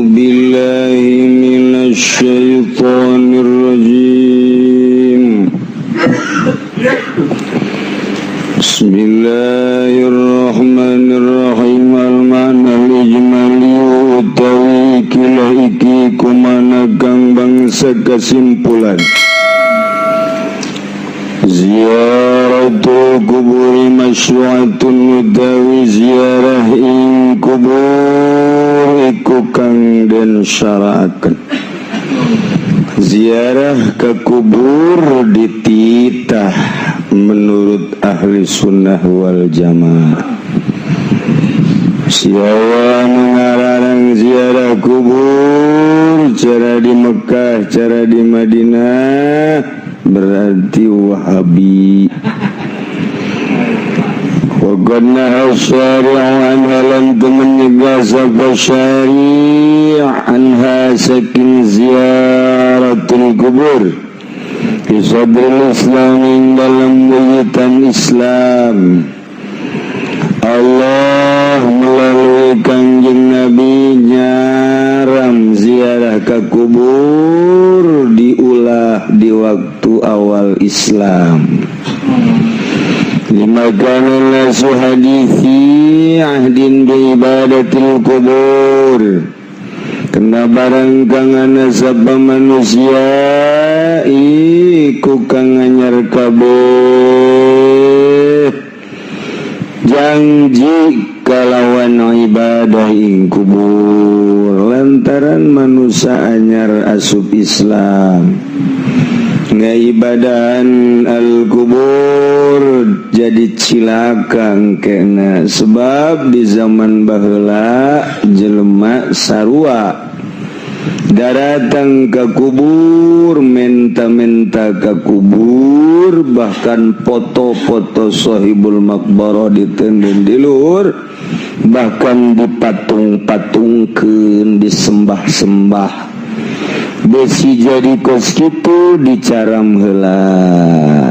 بالله من الشيطان الرجيم. بسم الله الرحمن الرحيم. المعنى الإجمالي utawi kila iki kumana kang bangsa kesimpulan. Ziyaratul kuburi masyru'atun, utawi ziarah ing kubur iku kang den syara'aken. Ziarah ke kubur dititah menurut Ahli Sunnah wal Jamaah. Siapa mengarang ziarah kubur cara di Mekah, cara di Madinah, berarti Wahabi. وقد نهى الشارع عنها, lan menyegah sapa syari' عنها saking ziaratul kubur في صدر الإسلام dalam wujudan Islam. Allah melalui Kangjeng Nabi nyaram ziarah ke kubur diulah di waktu awal Islam. لما كان الناس حديثي عهد بعبادة القبور, kena barang kang ana sapa manusia iku kang anyar kabeh janji kalawan ibadah ing kubur, lantaran manusia anyar asup Islam ngaibadahan al-kubur jadi cilaka kena, sebab di zaman baheula jelema sarua daratang ke kubur, menta-menta ke kubur, bahkan foto-foto sohibul makbarah ditenden di luhur, bahkan dipatung-patungkeun, disembah-sembah. Besi jadi kos kitu dicaram heula,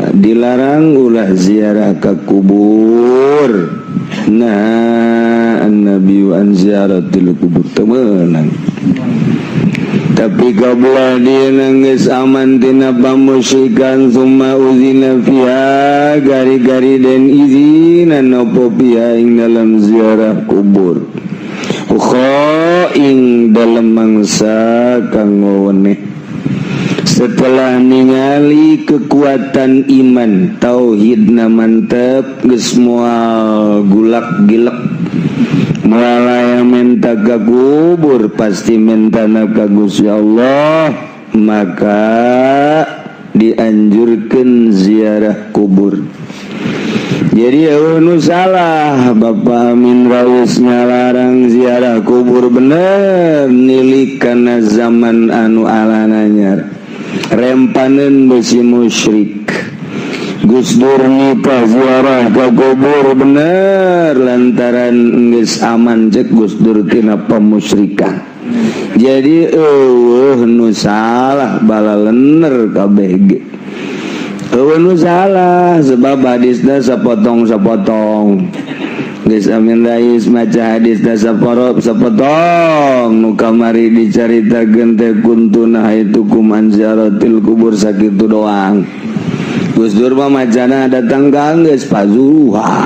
dilarang ulah ziarah ke kubur. Nah, Nabi an ziaratil kubur temenang, tapi qabla dia nangis aman tina pamusyrikan. ثم أذن فيها, gari-gari den izinan apa فيها ing dalam ziarah kubur ukhra ing dalam mangsa kang weweneh. Setelah ningali kekuatan iman tauhidna mantep, geus moal gulak gilek, moal yang minta ke kubur, pasti minta ka Gusti Allah, maka dianjurkan ziarah kubur. Jadi nu salah Bapak Amin Rais ngalarang ziarah kubur, bener nilik karena zaman anu alananyar rempanen besi musyrik. Gus Dur nitah ziarah ke kubur bener lantaran geus aman cek Gus Dur tina pemusyrikan. Jadi eueuh nu salah, balalener kabeh ge eueuh nu salah, sebab hadisna sepotong-sepotong. Geus Amin Rais maca hadisna saporop sepotong, nu kamari dicaritakeun teh كنت نهيتكم عن زيارة القبور, sakitu doang. Gus Dur mah macana datang ka geus pazuha,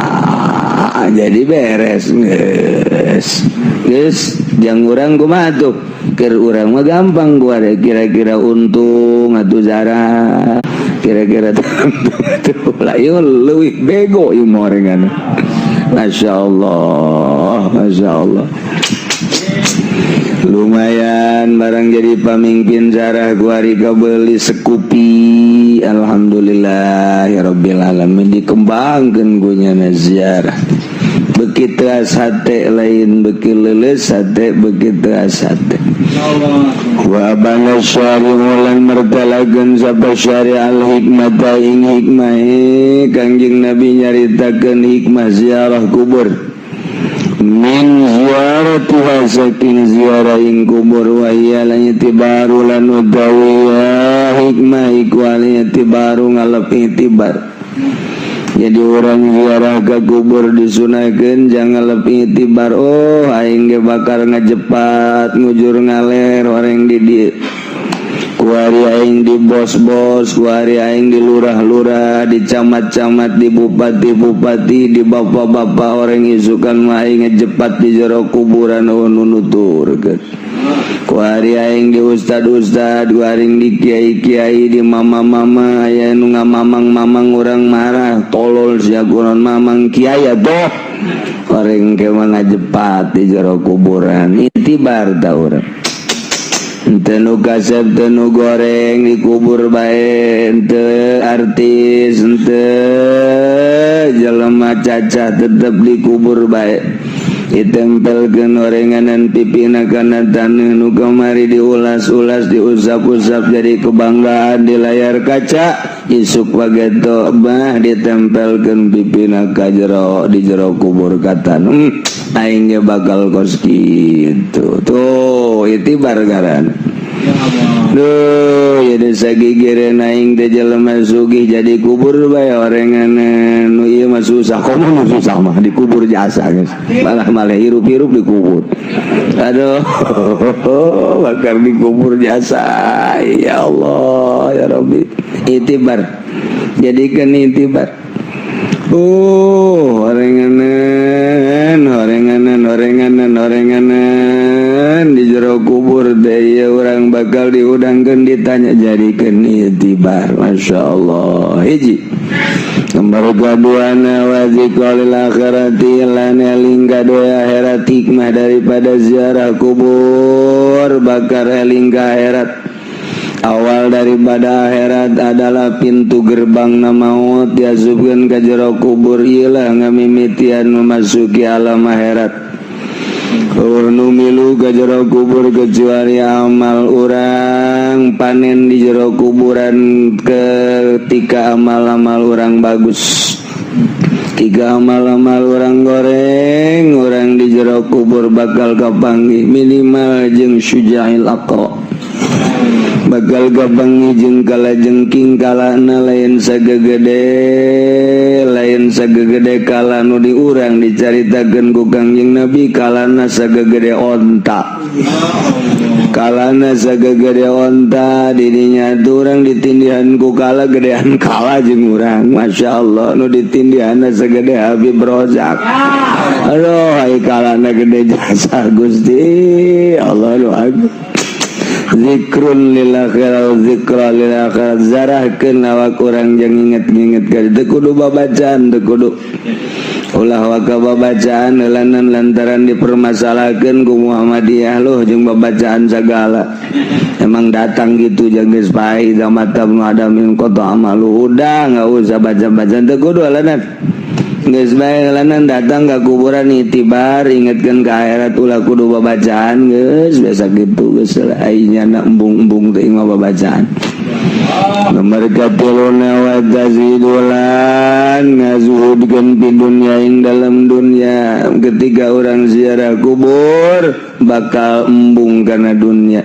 jadi beres geus. Geus jang urang kumaha tuh? Keur urang mah gampang, gua kira-kira untung atuh zara, kira-kira tuh lah ieu leuwih bego ieu morengan. Masya Allah, Masya Allah, lumayan barang jadi pamimpin zarah kuari kabeli Scoopy. Alhamdulillah ya Rabbil alamin, dikembangkan gunyana ziarah begitu sate lain beki leuleus sate begitu sate. وأبان الشارع lan mertelakeun sapa syari' الحكمة ing hikmah. Kangjeng Nabi nyaritakeun hikmah ziarah kubur من زيارتها saking ziarah ing kubur. وهي الاعتبار lan utawi hikmah iku الاعتبار ngalap itibar. Jadi urang ziarah ke kubur disunahkeun, jangan lebih tibar. Oh, aing ge bakal ngajepat ngujur ngaler orang di di kuari aing di bos-bos, kuari aing di lurah-lurah, di camat-camat, di bupati-bupati, di bapak-bapak. Orang isukan mah aing ngejepat di jero kuburan. Oh, nu nuturkeun kuari aing di ustad-ustad, kuari di kiai-kiai, di mama-mama. Aya nu ngamamang-mamang, urang marah, "Tolol sia, kunaon mamang kiai?" Atuh orang ke mah ngajepat di jero kuburan, itibar ta urang. Henteu nu kasep, teu nu goreng, dikubur bae. Henteu artis, henteu jelema cacah, tetep dikubur bae. Ditempelkeun orenganan pipina kana taneuh. Nu kamari diulas-ulas, diusap-usap, jadi kebanggaan di layar kaca, isuk pageto bah ditempelkeun pipina ka jero, di jero kubur ka taneuh. Aing ge bakal kos kitu tuh, itibar ngaran. Duh, ya desa gigireun aing teh jelema sugih, jadi kubur bae orenganan. Nu ieu mah susah, komo nu susah mah dikubur jasa geus. Malah malah hirup-hirup dikubur. Aduh, bakal dikubur jasa. Ya Allah, ya Rabbi. Itibar. Jadikan itibar. Oh, orenganan, orenganan, orenganan, orenganan di jero kubur teh ieu urang bakal diudangkeun, ditanya, jadikeun itibar. Masya Allah. Hiji. Nomor kaduana, wa dzikrul akhirati lan eling kadua akhirat. Hikmah daripada ziarah kubur bakar eling ka akhirat. Awal daripada akhirat adalah pintu gerbang na maut diasupkeun ka jero kubur, ieulah ngamimitian memasuki alam akhirat. Nu milu ka jero kubur kecuali amal urang, panen di jero kuburan ketika amal-amal urang bagus. Tiga amal-amal urang goreng, urang di jero kubur bakal kapanggih minimal jeung syuja'il aqra, bakal kapanggih jeung kalajengking. Kalana lain sagegede, lain sagegede kala nu di urang dicaritakeun ku Kangjeng Nabi, kalana sagegede onta, kalana sagegede onta. Didinya tuh urang ditindihan ku kala, gedean kala jeung urang. Masya Allah, nu ditindihan segede Habib Rozak. Aduh, ai kalana gede jasa. Gusti Allah nu agung. Zikrun lil akhirat, zikra lil akhirat, zarahkeun awak urang jeung inget-inget ka teu kudu babacaan, teu kudu, ulah waka babacaan eulanan lantaran dipermasalahkeun ku Muhammadiyah loh jeung babacaan segala. Emang datang gitu jeung geus pae, idza mata ibnu adam inqata amalu. Udah, nggak usah baca-baca, teu kudu eulanan, geus bae eulanan. Datang ka kuburan itibar, ingetkeun ka akhirat, ulah kudu babacaan, geus biasa gitu geus lah. Ai nyana embung-embung teh mah babacaan. Nomor katiluna, wa tazidulan ngazuhudkeun fi dunya ing dalam dunia. Ketika orang ziarah kubur bakal embung karena dunia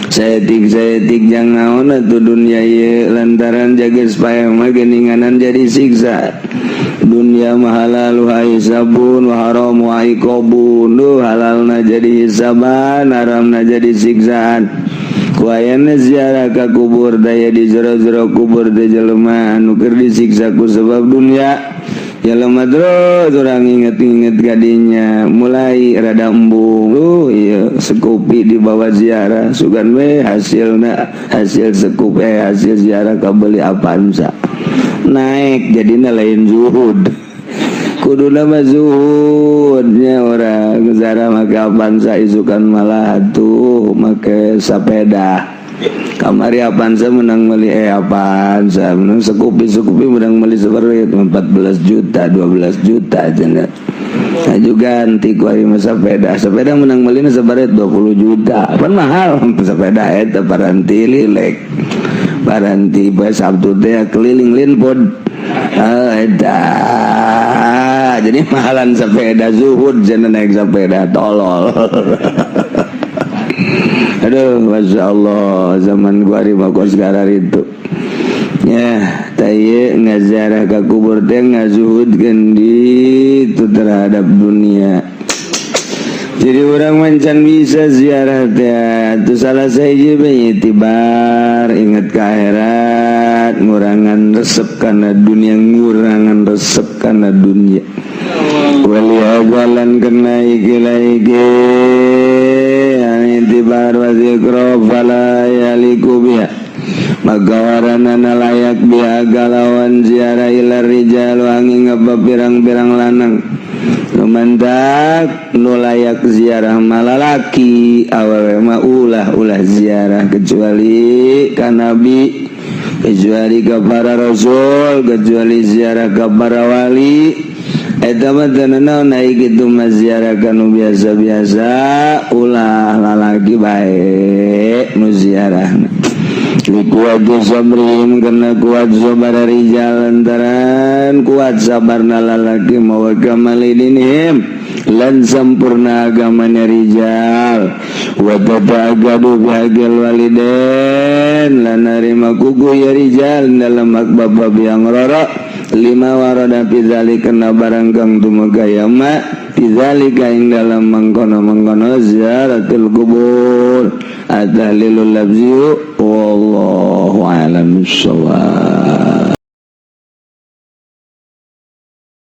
saeutik saeutik, jangan naon atuh dunia ieu, lantaran jaga supaya mah geuninganan jadi siksa. Dunia mah halaluha hisabun wa haramuha iqobun. Duh, halalna jadi hisaban, haramna jadi siksaan. Ku ayana ziarah ka kubur daya di jero-jero kubur teh jelema anu keur disiksa ku sebab dunia. Jelema terus urang inget-inget kadinya, mulai rada embung. Iya, Scoopy dibawa ziarah, sugan we hasilna, hasil Scoopy, hasil ziarah kabeli Avanza naik, jadina lain zuhud. Kudu nama zuhudnya orang ziarah make Avanza, isukan malah tuh make sepeda. Kamari Avanza menang beli, Avanza menang Scoopy, Scoopy menang beli seperti 14 juta, 12 juta cenah. Nah, juga nanti kuari sepeda, sepeda menang beli sebaret 20 juta pan mahal sepeda eta, paranti lilek, paranti poe Sabtu teh keliling linpod. Ah, eta jadi mahalan sepeda. Zuhud cenah naik sepeda, tolol. Aduh, masya Allah, zaman gua di kos garar itu ya. Tah, ieu ngaziarah ka kubur teh ngazuhudkeun itu terhadap dunia. Jadi orang mancan bisa ziarah teh itu salah sahiji bae itibar, ingat ke akhirat, ngurangan resep kana dunia, ngurangan resep kana dunia. Wali agalan kena iki iki itibar wa zikra fala yaliku biha, maka waranana layak biha kalawan ziarah illa rijal, angin ngapa pirang-pirang lanang. Lumantak nu layak ziarah malalaki, awewe mah ulah ulah ziarah kecuali ka nabi, kecuali ka para rasul, kecuali ziarah ka para wali. Eta mah teu naon, ai kitu mah ziarah ka nu biasa-biasa ulah, lalaki bae nu ziarahna. Likuwati sabrihim, karena kuat sabar rijal, lantaran kuat sabarna lalaki, mawa kamalidinihim, lan sempurna agamanya rijal, wa tata'aggadu bihaqil walidain, lan narima kuku ya rijal dalam hak bapa biang roro, lima warada fi dzalika, kana barang kang tumeka ya ma fi dzalika ing dalam mangkono-mangkono ziaratul kubur. At-tahlilul lafzi, wallahu a'lam bissawab.